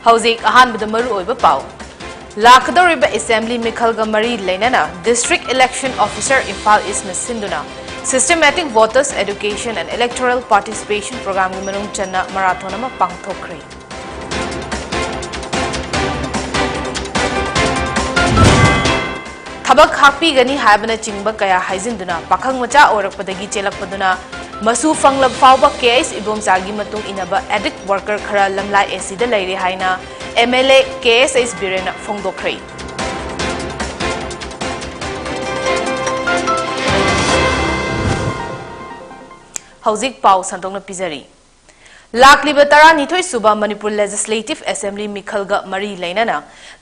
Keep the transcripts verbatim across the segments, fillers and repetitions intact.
ꯍꯧꯖꯤꯛ ꯑꯍꯥꯟꯕꯗ ꯃꯔꯨꯑꯣꯏꯕ ꯄꯥꯎ꯫ ꯂꯥꯛꯀꯗꯧꯔꯤꯕ ꯑꯦꯁꯦꯝꯕ꯭ꯂꯤ ꯃꯤꯈꯜꯒ ꯃꯔꯤ ꯂꯩꯅꯅ District Election Officer ꯏꯝꯐꯥꯜ ꯏꯁꯅ ꯁꯤꯟꯗꯨꯅ Systematic Voters Education and Electoral Participation Programmeꯒꯤ ꯃꯅꯨꯡ ꯆꯟꯅ ꯃꯔꯥꯊꯣꯟ ꯑꯃ ꯄꯥꯡꯊꯣꯛꯈ꯭ꯔꯦ꯫ ꯊꯕꯛ ꯍꯥꯞꯄꯤꯒꯅꯤ ꯍꯥꯏꯕꯅꯆꯤꯡꯕ ꯀꯌꯥ ꯍꯥꯏꯖꯤꯟꯗꯨꯅ ꯄꯥꯈꯪ ꯃꯆꯥ ꯑꯣꯏꯔꯛꯄꯗꯒꯤ ꯆꯦꯜꯂꯛꯄꯗꯨꯅ ꯃꯁꯨ ꯐꯪꯂꯕ ꯐꯥꯎꯕ ꯀꯦ ꯑꯩꯁ ꯏꯕꯣꯝꯆꯥꯒꯤ ꯃꯇꯨꯡ ꯏꯟꯅꯕ addict worker ꯈꯔ ꯂꯝꯂꯥꯏ ꯑꯦ ꯁꯤꯗ ꯂꯩꯔꯦ ꯍꯥꯏꯅ ꯑꯦꯝ ꯑꯦꯜ ꯑꯦ ꯀꯦ ꯑꯦꯁ ꯑꯩꯁ ꯕꯤꯔꯦꯟꯅ ꯐꯣꯡꯗꯣꯛꯈ꯭ꯔꯦ꯫ ꯍꯧꯖꯤꯛ ꯄꯥꯎ ꯁꯟꯗꯣꯛꯅ ꯄꯤꯖꯔꯤ꯫ ꯂꯥꯛꯂꯤꯕ ꯇꯔꯥꯅꯤꯊꯣꯏ ꯁꯨꯕ ꯃꯅꯤꯄꯨꯔ Legislative Assembly ꯃꯤꯈꯜꯒ ꯃꯔꯤ ꯂꯩꯅꯅ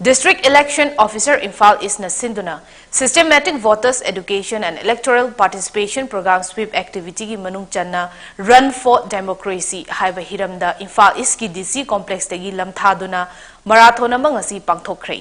District Election Officer ꯏꯝꯐꯥꯜ ꯏꯁꯅ ꯁꯤꯟꯗꯨꯅ Systematic Voters Education and Electoral Participation Programme sweep activityꯒꯤ ꯃꯅꯨꯡ ꯆꯟꯅ Run for Democracy ꯍꯥꯏꯕ ꯍꯤꯔꯝꯗ ꯏꯝꯐꯥꯜ ꯏꯁꯀꯤ ꯗꯤ ꯁꯤ ꯀꯣꯝꯄ꯭ꯂꯦꯛꯁꯇꯒꯤ ꯂꯝꯊꯥꯗꯨꯅ ꯃꯔꯥꯊꯣꯟ ꯑꯃ ꯉꯁꯤ ꯄꯥꯡꯊꯣꯛꯈ꯭ꯔꯦ꯫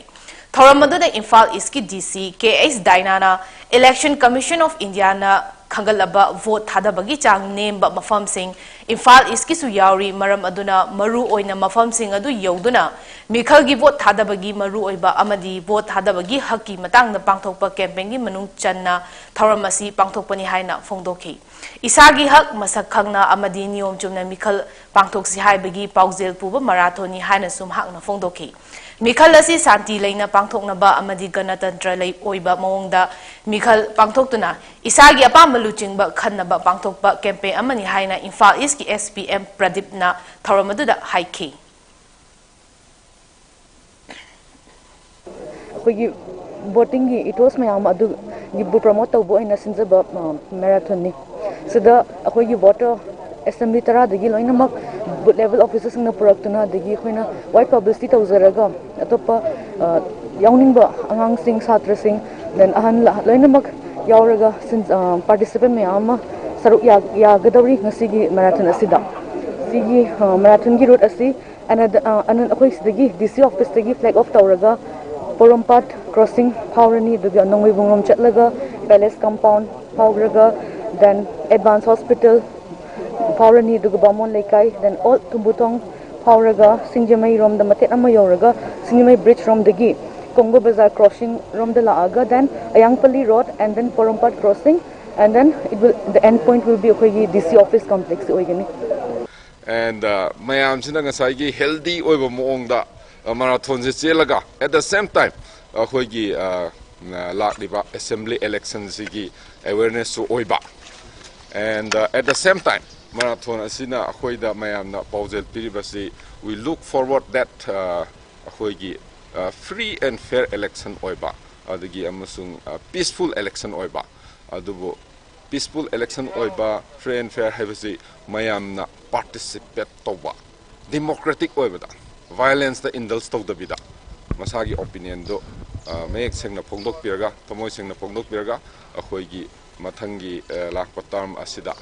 ꯊꯧꯔꯝ ꯑꯗꯨꯗ ꯏꯝꯐꯥꯜ ꯏꯁꯀꯤ ꯗꯤ ꯁꯤ ꯀꯦ ꯑꯩꯁ ꯗꯥꯏꯅꯥꯅ Election Commission of Indiaꯅ ꯈꯪꯒꯠꯂꯕ ꯚꯣꯠ ꯊꯥꯗꯕꯒꯤ ꯆꯥꯡ ꯅꯦꯝꯕ ꯃꯐꯝꯁꯤꯡ ꯏꯝꯐꯥꯜ ꯏꯁꯀꯤꯁꯨ ꯌꯥꯎꯔꯤ, ꯃꯔꯝ ꯑꯗꯨꯅ ꯃꯔꯨ ꯑꯣꯏꯅ ꯃꯐꯝꯁꯤꯡ ꯑꯗꯨ ꯌꯧꯗꯨꯅ ꯃꯤꯈꯜꯒꯤ ꯚꯣꯠ ꯊꯥꯗꯕꯒꯤ ꯃꯔꯨꯑꯣꯏꯕ ꯑꯃꯗꯤ ꯚꯣꯠ ꯊꯥꯗꯕꯒꯤ ꯍꯛꯀꯤ ꯃꯇꯥꯡꯗ ꯄꯥꯡꯊꯣꯛꯄ ꯀꯦꯝꯄꯦꯟꯒꯤ ꯃꯅꯨꯡ ꯆꯟꯅ ꯊꯧꯔꯝ ꯑꯁꯤ ꯄꯥꯡꯊꯣꯛꯄꯅꯤ ꯍꯥꯏꯅ ꯐꯣꯡꯗꯣꯛꯈꯤ꯫ ꯏꯁꯥꯒꯤ ꯍꯛ ꯃꯁꯛ ꯈꯪꯅ ꯑꯃꯗꯤ ꯅꯤꯌꯣꯝ ꯆꯨꯝꯅ ꯃꯤꯈꯜ ꯄꯥꯡꯊꯣꯛꯁꯤ ꯍꯥꯏꯕꯒꯤ ꯄꯥꯎꯖꯦꯜ ꯄꯨꯕ ꯃꯔꯥꯊꯣꯟꯅꯤ ꯍꯥꯏꯅꯁꯨ ꯃꯍꯥꯛꯅ ꯐꯣꯡꯗꯣꯛꯈꯤ꯫ ꯃꯤꯈꯜ ꯑꯁꯤ ꯁꯥꯟꯇꯤ ꯂꯩꯅ ꯄꯥꯡꯊꯣꯛꯅꯕ ꯑꯃꯗꯤ ꯒꯅꯇꯟꯇ꯭ꯔ ꯂꯩ ꯑꯣꯏꯕ ꯃꯑꯣꯡꯗ ꯃꯤꯈꯜ ꯄꯥꯡꯊꯣꯛꯇꯨꯅ ꯏꯁꯥꯒꯤ ꯑꯄꯥꯝꯕ ꯂꯨꯆꯤꯡꯕ ꯈꯟꯅꯕ ꯄꯥꯡꯊꯣꯛꯄ ꯀꯦꯝꯄꯦꯟ ꯑꯃꯅꯤ ꯍꯥꯏꯅ ꯏꯝꯐꯥꯜ ꯏꯁꯀꯤ ꯑꯦꯁ ꯄꯤ ꯑꯦꯝ ꯄ꯭ꯔꯗꯤꯞꯅ ꯊꯧꯔꯝ ꯑꯗꯨꯗ ꯍꯥꯏꯈꯤ꯫ ꯑꯩꯈꯣꯏꯒꯤ ꯚꯣꯇꯤꯡꯒꯤ ꯏꯊꯣꯁ ꯃꯌꯥꯝ ꯑꯗꯨꯒꯤꯕꯨ ꯄ꯭ꯔꯃꯣꯠ ꯇꯧꯕ ꯑꯣꯏꯅ ꯁꯤꯟꯖꯕ, ꯑ, ꯃꯦꯔꯥꯊꯣꯟꯅꯤ꯫ ꯁꯤꯗ ꯑꯩꯈꯣꯏꯒꯤ ꯚꯣꯇꯔ ꯑꯦꯁꯦꯝꯕ꯭ꯂꯤ ꯇꯔꯥꯗꯒꯤ ꯂꯣꯏꯅꯃꯛ ꯕꯨꯠ ꯂꯦꯚꯦꯜ ꯑꯣꯐꯤꯁꯔꯁꯤꯡꯅ ꯄꯨꯔꯛꯇꯨꯅ, ꯑꯗꯒꯤ ꯑꯩꯈꯣꯏꯅ ꯋꯥꯏꯠ ꯄꯕ꯭ꯂꯤꯁꯤꯇꯤ ꯇꯧꯖꯔꯒ ꯑꯇꯣꯞꯄ, ꯑ, ꯌꯥꯎꯅꯤꯡꯕ ꯑꯉꯥꯡꯁꯤꯡ, ꯁꯥꯇ꯭ꯔꯁꯤꯡ, then ꯑꯍꯟ ꯂ-, ꯂꯣꯏꯅꯃꯛ ꯌꯥꯎꯔꯒ ꯁꯤꯟ-, ꯑ, ꯄꯥꯔꯇꯤꯁꯤꯄꯦꯟ ꯃꯌꯥꯝ ꯑꯃ ꯁꯔꯨꯛ ꯌꯥ-, ꯌꯥꯒꯗꯧꯔꯤ ꯉꯁꯤꯒꯤ ꯃꯦꯔꯥꯊꯣꯟ ꯑꯁꯤꯗ꯫ ꯁꯤꯒꯤ, ꯑ, ꯃꯦꯔꯥꯊꯣꯟꯒꯤ ꯔꯨꯠ ꯑꯁꯤ ꯑꯅꯗ-, ꯑ, ꯑꯅꯟ-, ꯑꯩꯈꯣꯏ ꯁꯤꯗꯒꯤ ꯗꯤ ꯁꯤ ꯑꯣꯐꯤꯁꯇꯒꯤ ꯐ꯭ꯂꯦꯒ ꯑꯣꯐ ꯇꯧꯔꯒ ꯄꯣꯔꯣꯝꯄꯥꯠ ꯀ꯭ꯔꯣꯁꯤꯡ ꯐꯥꯎꯔꯅꯤ, ꯑꯗꯨꯒ ꯅꯣꯡꯃꯩꯕꯨꯡꯂꯣꯝ ꯆꯠꯂꯒ ꯄꯦꯂꯦꯁ ꯀꯝꯄꯥꯎꯟ ꯐꯥꯎꯔꯒ, then ꯑꯦꯗꯚꯥꯟꯁ ꯍꯣꯁꯄꯤꯇꯥꯜ ꯐꯥꯎꯔꯅꯤ, ꯑꯗꯨꯒ ꯕꯥꯃꯣꯟ ꯂꯩꯀꯥꯏ, then ꯑꯣꯜ ꯊꯨꯝꯕꯨꯊꯣꯡ ꯐꯥꯎꯔꯒ ꯁꯤꯡꯖꯃꯩꯔꯣꯝꯗ ꯃꯇꯦꯛ ꯑꯃ ꯌꯧꯔꯒ ꯁꯤꯡꯖꯃꯩ bridge ꯔꯣꯝꯗꯒꯤ ꯀꯣꯡꯒꯣ ꯕꯖꯥꯔ crossing ꯔꯣꯝꯗ ꯂꯥꯛꯑꯒ then ꯑꯌꯥꯡꯄꯜꯂꯤ road and then Porompat crossing and then it will the end point will be ꯑꯩꯈꯣꯏꯒꯤ D C office complex ꯑꯣꯏꯒꯅꯤ꯫ And uh, ꯃꯌꯥꯝꯁꯤꯅ ꯉꯁꯥꯏꯒꯤ healthy ꯑꯣꯏꯕ ꯃꯑꯣꯡꯗ ꯃꯔꯥꯊꯣꯟꯁꯦ ꯆꯦꯜꯂꯒ at the same time ꯑꯩꯈꯣꯏꯒꯤ uh, ꯂꯥꯛꯂꯤꯕ assembly election ꯁꯤꯒꯤ awareness ꯁꯨ ꯑꯣꯏꯕ and uh, at the same time marathon ꯑꯁꯤꯅ ꯑꯩꯈꯣꯏꯗ ꯃꯌꯥꯝꯅ ꯄꯥꯎꯖꯦꯜ ꯄꯤꯔꯤꯕꯁꯤ we look forward that uh, ꯑꯩꯈꯣꯏꯒꯤ uh, free and fair election ꯑꯣꯏꯕ ꯑꯗꯒꯤ ꯑꯃꯁꯨꯡ uh, peaceful election ꯑꯣꯏꯕ ꯑꯗꯨꯕꯨ peaceful election ꯑꯣꯏꯕ free and fair ꯍꯥꯏꯕꯁꯤ ꯃꯌꯥꯝꯅ participate ꯇꯧꯕ democratic ꯑꯣꯏꯕꯗ violence ꯇ indulge ꯇꯧꯗꯕꯤꯗ ꯃꯁꯥꯒꯤ opinion ꯗꯨ uh, ꯃꯌꯦꯛ ꯁꯦꯡꯅ ꯐꯣꯡꯗꯣꯛꯄꯤꯔꯒ ꯊꯃꯣꯏ ꯁꯦꯡꯅ ꯐꯣꯡꯗꯣꯛꯄꯤꯔꯒ ꯑꯩꯈꯣꯏꯒꯤ ꯃꯊꯪꯒꯤ uh, ꯂꯥꯛꯄ term ꯑꯁꯤꯗ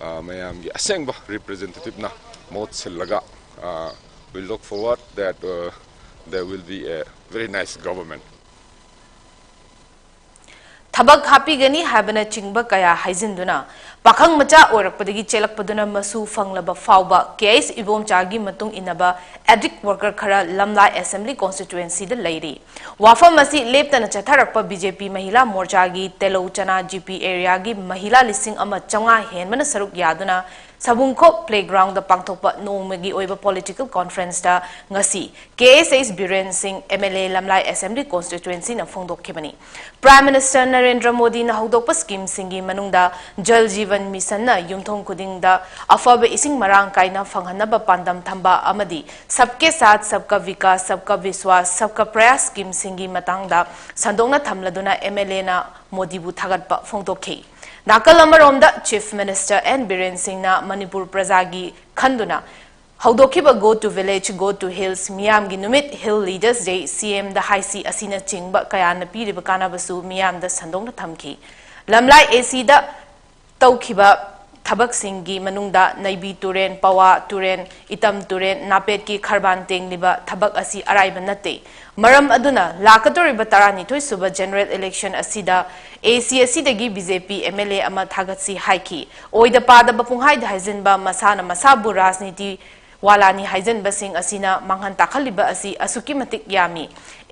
uh, ꯃꯌꯥꯝꯒꯤ ꯑꯁꯦꯡꯕ representative ꯅ ꯃꯍꯨꯠ ꯁꯤꯜꯂꯒ uh, we look forward that uh, there will be a very nice government. ꯊꯕꯛ ꯍꯥꯞꯄꯤꯒꯅꯤ ꯍꯥꯏꯕꯅꯆꯤꯡꯕ ꯀꯌꯥ ꯍꯥꯏꯖꯤꯟꯗꯨꯅ ꯄꯥꯈꯪ ꯃꯆꯥ ꯑꯣꯏꯔꯛꯄꯗꯒꯤ ꯆꯦꯜꯂꯛꯄꯗꯨꯅ ꯃꯁꯨ ꯐꯪꯂꯕ ꯐꯥꯎꯕ ꯀꯦ ꯑꯩꯁ ꯏꯕꯣꯝꯆꯥꯒꯤ ꯃꯇꯨꯡ ꯏꯟꯅꯕ addict worker ꯈꯔ ꯂꯝꯂꯥꯏ assembly constituency ꯗ ꯂꯩꯔꯤ꯫ ꯋꯥꯐꯝ ꯑꯁꯤ ꯂꯦꯞꯇꯅ ꯆꯠꯊꯔꯛꯄ ꯕꯤ ꯖꯦ ꯄꯤ ꯃꯍꯤꯂꯥ ꯃꯣꯔꯆꯥꯒꯤ ꯇꯦꯂꯧ ꯆꯅꯥ ꯖꯤ ꯄꯤ ꯑꯦꯔꯤꯌꯥꯒꯤ ꯃꯍꯤꯂꯥ ꯂꯤꯁꯤꯡ ꯑꯃ ꯆꯥꯝꯃꯉꯥ ꯍꯦꯟꯕꯅ ꯁꯔꯨꯛ ꯌꯥꯗꯨꯅ ꯁꯕꯨꯡꯈꯣꯛ playground ꯗ ꯄꯥꯡꯊꯣꯛꯄ ꯅꯣꯡꯃꯒꯤ ꯑꯣꯏꯕ political conference ꯇ ꯉꯁꯤ ꯀꯦ ꯑꯦꯁ H Biren Singh M L A ꯂꯝꯂꯥꯏ assembly constituency ꯅ ꯐꯣꯡꯗꯣꯛꯈꯤꯕꯅꯤ꯫ Prime Minister ꯅꯔꯦꯟꯗ꯭ꯔ ꯃꯣꯗꯤꯅ ꯍꯧꯗꯣꯛꯄ scheme ꯁꯤꯡꯒꯤ ꯃꯅꯨꯡꯗ ꯖꯜ ꯖꯤꯕꯟ ꯃꯤꯁꯟꯅ ꯌꯨꯝꯊꯣꯡ ꯈꯨꯗꯤꯡꯗ ꯑꯐꯕ ꯏꯁꯤꯡ ꯃꯔꯥꯡ ꯀꯥꯏꯅ ꯐꯪꯍꯟꯅꯕ ꯄꯥꯟꯗꯝ ꯊꯝꯕ ꯑꯃꯗꯤ ꯁꯕꯀꯦ ꯁꯥꯊ ꯁꯕꯀꯥ ꯚꯤꯀꯥꯁ ꯁꯕꯀꯥ ꯚꯤꯁ꯭ꯋꯥꯁ ꯁꯕꯀꯥ ꯄ꯭ꯔꯌꯥꯁ scheme ꯁꯤꯡꯒꯤ ꯃꯇꯥꯡꯗ ꯁꯟꯗꯣꯛꯅ ꯊꯝꯂꯗꯨꯅ ꯑꯦꯝ ꯑꯦꯜ ꯑꯦꯅ ꯃꯣꯗꯤꯕꯨ ꯊꯥꯒꯠꯄ ꯐꯣꯡꯗꯣꯛꯈꯤ꯫ ꯅꯥꯀꯜ ꯑꯃꯔꯣꯝꯗ Chief Minister ꯑꯦꯟ ꯕꯤꯔꯦꯟ ꯁꯤꯡꯅ ꯃꯅꯤꯄꯨꯔ ꯄ꯭ꯔꯖꯥꯒꯤ ꯈꯟꯗꯨꯅ ꯍꯧꯗꯣꯛꯈꯤꯕ Go to Village, Go to Hills, ꯃꯤꯌꯥꯝꯒꯤ ꯅꯨꯃꯤꯠ, Hill Leaders Day, ꯁꯤ ꯑꯦꯝ ꯗ ꯍꯥꯏꯁꯤ ꯑꯁꯤꯅꯆꯤꯡꯕ ꯀꯌꯥꯅ ꯄꯤꯔꯤꯕ ꯀꯥꯟꯅꯕꯁꯨ ꯃꯤꯌꯥꯝꯗ ꯁꯟꯗꯣꯛꯅ ꯊꯝꯈꯤ꯫ ꯂꯝꯂꯥꯏ ꯑꯦ ꯁꯤ ꯗ ꯇꯧꯈꯤꯕ ꯊꯕꯛꯁꯤꯡꯒꯤ ꯃꯅꯨꯡꯗ ꯅꯩꯕꯤ ꯇꯨꯔꯦꯟ, ꯄꯋꯥ ꯇꯨꯔꯦꯟ, ꯏꯇꯝ ꯇꯨꯔꯦꯟ, ꯅꯥꯄꯦꯠꯀꯤ ꯈꯔꯕꯥꯟ ꯇꯦꯡꯂꯤꯕ ꯊꯕꯛ ꯑꯁꯤ ꯑꯔꯥꯏꯕ ꯅꯠꯇꯦ꯫ ꯃꯔꯝ ꯑꯗꯨꯅ ꯂꯥꯛꯀꯗꯧꯔꯤꯕ ꯇꯔꯥꯅꯤꯊꯣꯏ ꯁꯨꯕ general election ꯑꯁꯤꯗ ꯑꯦ ꯁꯤ ꯑꯁꯤꯗꯒꯤ B J P M L ꯑꯦ ꯑꯃ ꯊꯥꯒꯠꯁꯤ ꯍꯥꯏꯈꯤ꯫ ꯑꯣꯏꯗ ꯄꯥꯗꯕ ꯄꯨꯡꯍꯥꯏꯗ ꯍꯥꯏꯖꯤꯟꯕ, ꯃꯁꯥꯅ ꯃꯁꯥꯕꯨ ꯔꯥꯖꯅꯤꯇꯤ ꯋꯥꯂꯥꯅꯤ ꯍꯥꯏꯖꯟꯕꯁꯤꯡ ꯑꯁꯤꯅ ꯃꯥꯡꯍꯟ ꯇꯥꯛꯍꯜꯂꯤꯕ ꯑꯁꯤ ꯑꯁꯨꯛꯀꯤ ꯃꯇꯤꯛ ꯌꯥꯝꯃꯤ꯫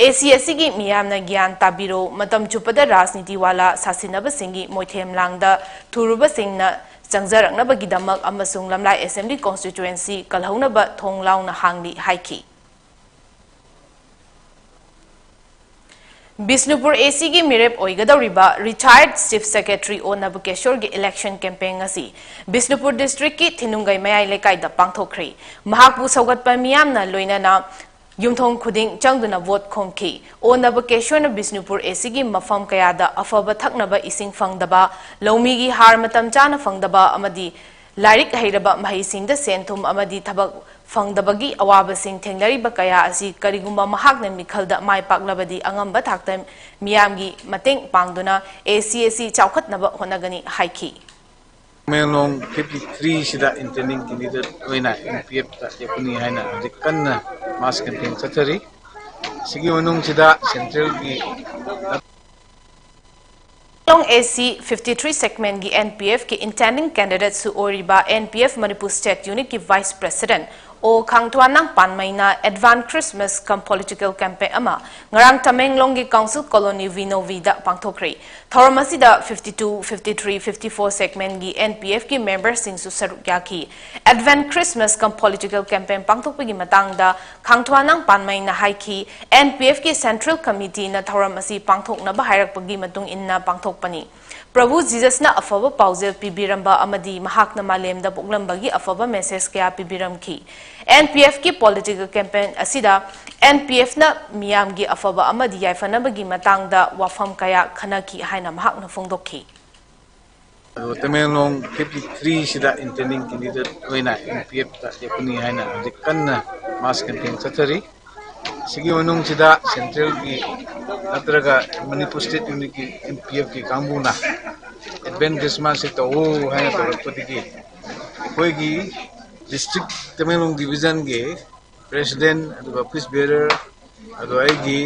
ꯑꯦꯁꯤ ꯑꯁꯤꯒꯤ ꯃꯤꯌꯥꯝꯅ ꯒ꯭ꯌꯥꯟ ꯇꯥꯕꯤꯔꯣ, ꯃꯇꯝ ꯆꯨꯞꯄꯗ ꯔꯥꯖꯅꯤꯇꯤ ꯋꯥꯂꯥ ꯁꯥꯁꯤꯟꯅꯕꯁꯤꯡꯒꯤ ꯃꯣꯏꯊꯦꯝ ꯂꯥꯡꯗ ꯊꯨꯔꯨꯕꯁꯤꯡꯅ ꯆꯪꯖꯔꯛꯅꯕꯒꯤꯗꯃꯛ ꯑꯃꯁꯨꯡ ꯂꯝꯂꯥꯏ ꯑꯦꯁꯦꯝꯕ꯭ꯂꯤ ꯀꯣꯟꯁꯇꯤꯇ꯭ꯋꯦꯟꯁꯤ ꯀꯜꯍꯧꯅꯕ ꯊꯣꯡ ꯂꯥꯎꯅ ꯍꯥꯡꯂꯤ ꯍꯥꯏꯈꯤ꯫ ꯕꯤꯁꯅꯨꯄꯨꯔ ꯑꯦꯁꯤꯒꯤ ꯃꯤꯔꯦꯞ ꯑꯣꯏꯒꯗꯧꯔꯤꯕ retired chief secretary ꯑꯣ ꯅꯕꯀꯦꯁꯣꯔꯒꯤ election campaign ꯉꯁꯤ ꯕꯤꯁꯅꯨꯄꯨꯔ district ꯀꯤ ꯊꯤꯅꯨꯡꯒꯩ ꯃꯌꯥꯏ ꯂꯩꯀꯥꯏꯗ ꯄꯥꯡꯊꯣꯛꯈ꯭ꯔꯤ꯫ ꯃꯍꯥꯛꯄꯨ ꯁꯧꯒꯠꯄ ꯃꯤꯌꯥꯝꯅ ꯂꯣꯏꯅꯅ ꯌꯨꯝꯊꯣꯡ ꯈꯨꯗꯤꯡ ꯆꯪꯗꯨꯅ vote ꯈꯣꯝꯈꯤ꯫ ꯑꯣ ꯅꯕꯀꯦꯁꯣꯔꯅ ꯕꯤꯁꯅꯨꯄꯨꯔ ꯑꯦꯁꯤꯒꯤ ꯃꯐꯝ ꯀꯌꯥꯗ ꯑꯐꯕ ꯊꯛꯅꯕ ꯏꯁꯤꯡ ꯐꯪꯗꯕ, ꯂꯧꯃꯤꯒꯤ ꯍꯥꯔ ꯃꯇꯝ ꯆꯥꯅ ꯐꯪꯗꯕ ꯑꯃꯗꯤ ꯂꯥꯏꯔꯤꯛ ꯍꯩꯔꯕ ꯃꯍꯩꯁꯤꯡꯗ ꯁꯦꯟ ꯊꯨꯝ ꯑꯃꯗꯤ ꯊꯕꯛ ꯐꯪꯗꯕꯒꯤ ꯑꯋꯥꯕꯁꯤꯡ ꯊꯦꯡꯅꯔꯤꯕ ꯀꯌꯥ ꯑꯁꯤ ꯀꯔꯤꯒꯨꯝꯕ ꯃꯍꯥꯛꯅ ꯃꯤꯈꯜꯗ ꯃꯥꯏ ꯄꯥꯛꯂꯕꯗꯤ ꯑꯉꯝꯕ ꯊꯥꯛꯇ ꯃꯤꯌꯥꯝꯒꯤ ꯃꯇꯦꯡ ꯄꯥꯡꯗꯨꯅ ꯑꯦꯁꯤ ꯑꯁꯤ ꯆꯥꯎꯈꯠꯅꯕ ꯍꯣꯠꯅꯒꯅꯤ ꯍꯥꯏꯈꯤ꯫ ꯇꯃꯦꯡꯂꯣꯡ fifty three ꯁꯤꯗ intending candidate ꯑꯣꯏꯅ NPF ꯇ ꯂꯦꯞꯀꯅꯤ ꯍꯥꯏꯅ ꯍꯧꯖꯤꯛ ꯀꯟꯅ mass campaign ꯆꯠꯊꯔꯤ꯫ ꯁꯤꯒꯤ ꯃꯅꯨꯡꯁꯤꯗ central ꯒꯤ Tamenglong AC fifty three segment ꯀꯤ NPF ꯀꯤ intending candidate ꯁꯨ ꯑꯣꯏꯔꯤꯕ NPF Manipur State Unit ꯀꯤ Vice President ꯑꯣ ꯈꯥꯡꯊ꯭ꯋꯥꯅꯥꯡ ꯄꯥꯟꯃꯩꯅ advance Christmas cum political campaign ꯑꯃ ꯉꯔꯥꯡ ꯇꯃꯦꯡꯂꯣꯡꯒꯤ Council Colony ꯚꯤꯅꯣꯚꯤꯗ ꯄꯥꯡꯊꯣꯛꯈ꯭ꯔꯦ꯫ ꯊꯧꯔꯝ ꯑꯁꯤꯗ fifty two, fifty three, fifty four segment ꯒꯤ NPF ꯀꯤ member ꯁꯤꯡꯁꯨ ꯁꯔꯨꯛ ꯌꯥꯈꯤ꯫ Advance Christmas cum political campaign ꯄꯥꯡꯊꯣꯛꯄꯒꯤ ꯃꯇꯥꯡꯗ ꯈꯥꯡꯊ꯭ꯋꯥꯅꯥꯡ ꯄꯥꯟꯃꯩꯅ ꯍꯥꯏꯈꯤ, NPF ꯀꯤ Central Committee ꯅ ꯊꯧꯔꯝ ꯑꯁꯤ ꯄꯥꯡꯊꯣꯛꯅꯕ ꯍꯥꯏꯔꯛꯄꯒꯤ ꯃꯇꯨꯡ ꯏꯟꯅ ꯄꯥꯡꯊꯣꯛꯄꯅꯤ꯫ ꯄ꯭ꯔꯚꯨ ꯖꯤꯖꯁꯅ ꯑꯐꯕ ꯄꯥꯎꯖꯦꯜ ꯄꯤꯕꯤꯔꯝꯕ ꯑꯃꯗꯤ ꯃꯍꯥꯛꯅ ꯃꯥꯂꯦꯝꯗ ꯄꯣꯛꯂꯝꯕꯒꯤ ꯑꯐꯕ message ꯀꯌꯥ ꯄꯤꯕꯤꯔꯝꯈꯤ꯫ NPF ꯀꯤ political campaign ꯑꯁꯤꯗ NPF ꯅ ꯃꯤꯌꯥꯝꯒꯤ ꯑꯐꯕ ꯑꯃꯗꯤ ꯌꯥꯏꯐꯅꯕꯒꯤ ꯃꯇꯥꯡꯗ ꯋꯥꯐꯝ ꯀꯌꯥ ꯈꯟꯅꯈꯤ ꯍꯥꯏꯅ ꯃꯍꯥꯛꯅ ꯐꯣꯡꯗꯣꯛꯈꯤ꯫ ꯑꯗꯨꯒ ꯇꯃꯦꯡꯂꯣꯡ fifty three ꯁꯤꯗ intending candidate ꯑꯣꯏꯅ NPF ꯇ ꯂꯦꯞꯀꯅꯤ ꯍꯥꯏꯅ ꯍꯧꯖꯤꯛ ꯀꯟꯅ mass campaign ꯆꯠꯊꯔꯤ꯫ ꯁꯤꯒꯤ ꯃꯅꯨꯡꯁꯤꯗ central ꯒꯤ ꯅꯠꯇ꯭ꯔꯒ Manipur State Unit ꯀꯤ NPF ꯀꯤ ꯀꯥꯡꯕꯨꯅ advance Christmas ꯁꯤ ꯇꯧꯎ ꯍꯥꯏꯅ ꯇꯧꯔꯛꯄꯗꯒꯤ ꯑꯩꯈꯣꯏꯒꯤ district ꯇꯃꯦꯡꯂꯣꯡ division ꯒꯤ president ꯑꯗꯨꯒ office bearer ꯑꯗꯨꯒ ꯑꯩꯒꯤ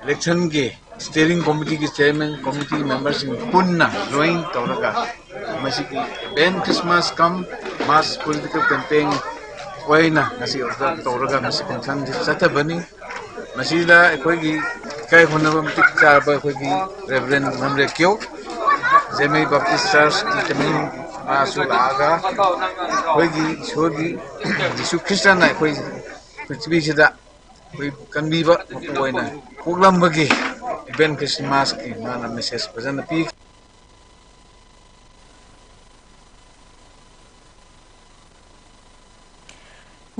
election ꯒꯤ steering committee ꯒꯤ chairman, committee member ꯁꯤꯡ ꯄꯨꯟꯅ join ꯇꯧꯔꯒ ꯃꯁꯤꯒꯤ advance Christmas cum mass political campaign ꯑꯣꯏꯅ ꯉꯁꯤ ꯑꯣꯔꯗꯔ ꯇꯧꯔꯒ ꯉꯁꯤ ꯐꯪꯁꯟꯁꯤ ꯆꯠꯊꯕꯅꯤ꯫ ꯃꯁꯤꯗ ꯑꯩꯈꯣꯏꯒꯤ ꯏꯀꯥꯏ ꯈꯨꯝꯅꯕ ꯃꯇꯤꯛ ꯆꯥꯔꯕ ꯑꯩꯈꯣꯏꯒꯤ ꯔꯦꯚꯔꯦꯟ ꯃꯝꯔꯦꯀ꯭ꯌꯣ, ꯖꯦꯃꯩ ꯕꯥꯞꯇꯤꯁ ꯆꯔꯆꯀꯤ ꯀꯃꯤꯇꯤ ꯃꯥꯁꯨ ꯂꯥꯛꯑꯒ ꯑꯩꯈꯣꯏꯒꯤ ꯏꯁꯣꯔꯒꯤ ꯖꯤꯁꯨ ꯈ꯭ꯔꯤꯁꯇꯅ ꯑꯩꯈꯣꯏ ꯄ꯭ꯔꯤꯊꯤꯕꯤꯁꯤꯗ ꯑꯩꯈꯣꯏ ꯀꯟꯕꯤꯕ ꯃꯄꯨ ꯑꯣꯏꯅ ꯄꯣꯛꯂꯝꯕꯒꯤ ꯏꯚꯦꯟ ꯈ꯭ꯔꯤꯁꯃꯥꯁꯀꯤ ꯃꯥꯅ ꯃꯦꯁꯦꯖ ꯐꯖꯅ ꯄꯤ꯫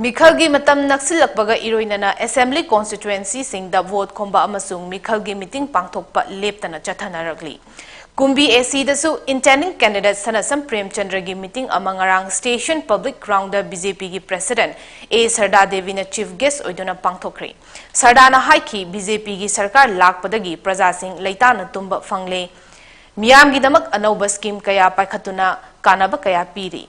ꯃꯤꯈꯜꯒꯤ ꯃꯇꯝ ꯅꯛꯁꯤꯜꯂꯛꯄꯒ ꯏꯔꯣꯏꯅꯅ ꯑꯦꯁꯦꯝꯕ꯭ꯂꯤ ꯀꯣꯟꯁꯇꯤꯇ꯭ꯋꯦꯟꯁꯤꯁꯤꯡꯗ ꯚꯣꯠ ꯈꯣꯝꯕ ꯑꯃꯁꯨꯡ ꯃꯤꯈꯜꯒꯤ ꯃꯤꯇꯤꯡ ꯄꯥꯡꯊꯣꯛꯄ ꯂꯦꯞꯇꯅ ꯆꯠꯊꯅꯔꯛꯂꯤ꯫ ꯀꯨꯝꯕꯤ ꯑꯦꯁꯤꯗꯁꯨ ꯏꯟꯇꯦꯟꯗꯤꯡ ꯀꯦꯟꯗꯤꯗꯦꯠ ꯁꯅꯁꯝ ꯄ꯭ꯔꯦꯝꯆꯟꯗ꯭ꯔꯒꯤ ꯃꯤꯇꯤꯡ ꯑꯃ ꯉꯔꯥꯡ station public ground B J ꯄꯤꯒꯤ ꯄ꯭ꯔꯦꯁꯤꯗꯦꯟꯠ ꯑꯦ ꯁꯔꯗꯥ ꯗꯦꯕꯤꯅ ꯆꯤꯐ ꯒꯦꯁ꯭ꯠ ꯑꯣꯏꯗꯨꯅ ꯄꯥꯡꯊꯣꯛꯈ꯭ꯔꯦ꯫ ꯁꯔꯗꯥꯅ ꯍꯥꯏꯈꯤ, ꯕꯤ ꯖꯦ ꯄꯤꯒꯤ ꯁꯔꯀꯥꯔ ꯂꯥꯛꯄꯗꯒꯤ ꯄ꯭ꯔꯖꯥꯁꯤꯡ ꯂꯩꯇꯥꯅ ꯇꯨꯝꯕ ꯐꯪꯂꯦ꯫ ꯃꯤꯌꯥꯝꯒꯤꯗꯃꯛ ꯑꯅꯧꯕ ꯁ꯭ꯀꯤꯝ ꯀꯌꯥ ꯄꯥꯏꯈꯠꯇꯨꯅ ꯀꯥꯟꯅꯕ ꯀꯌꯥ ꯄꯤꯔꯤ꯫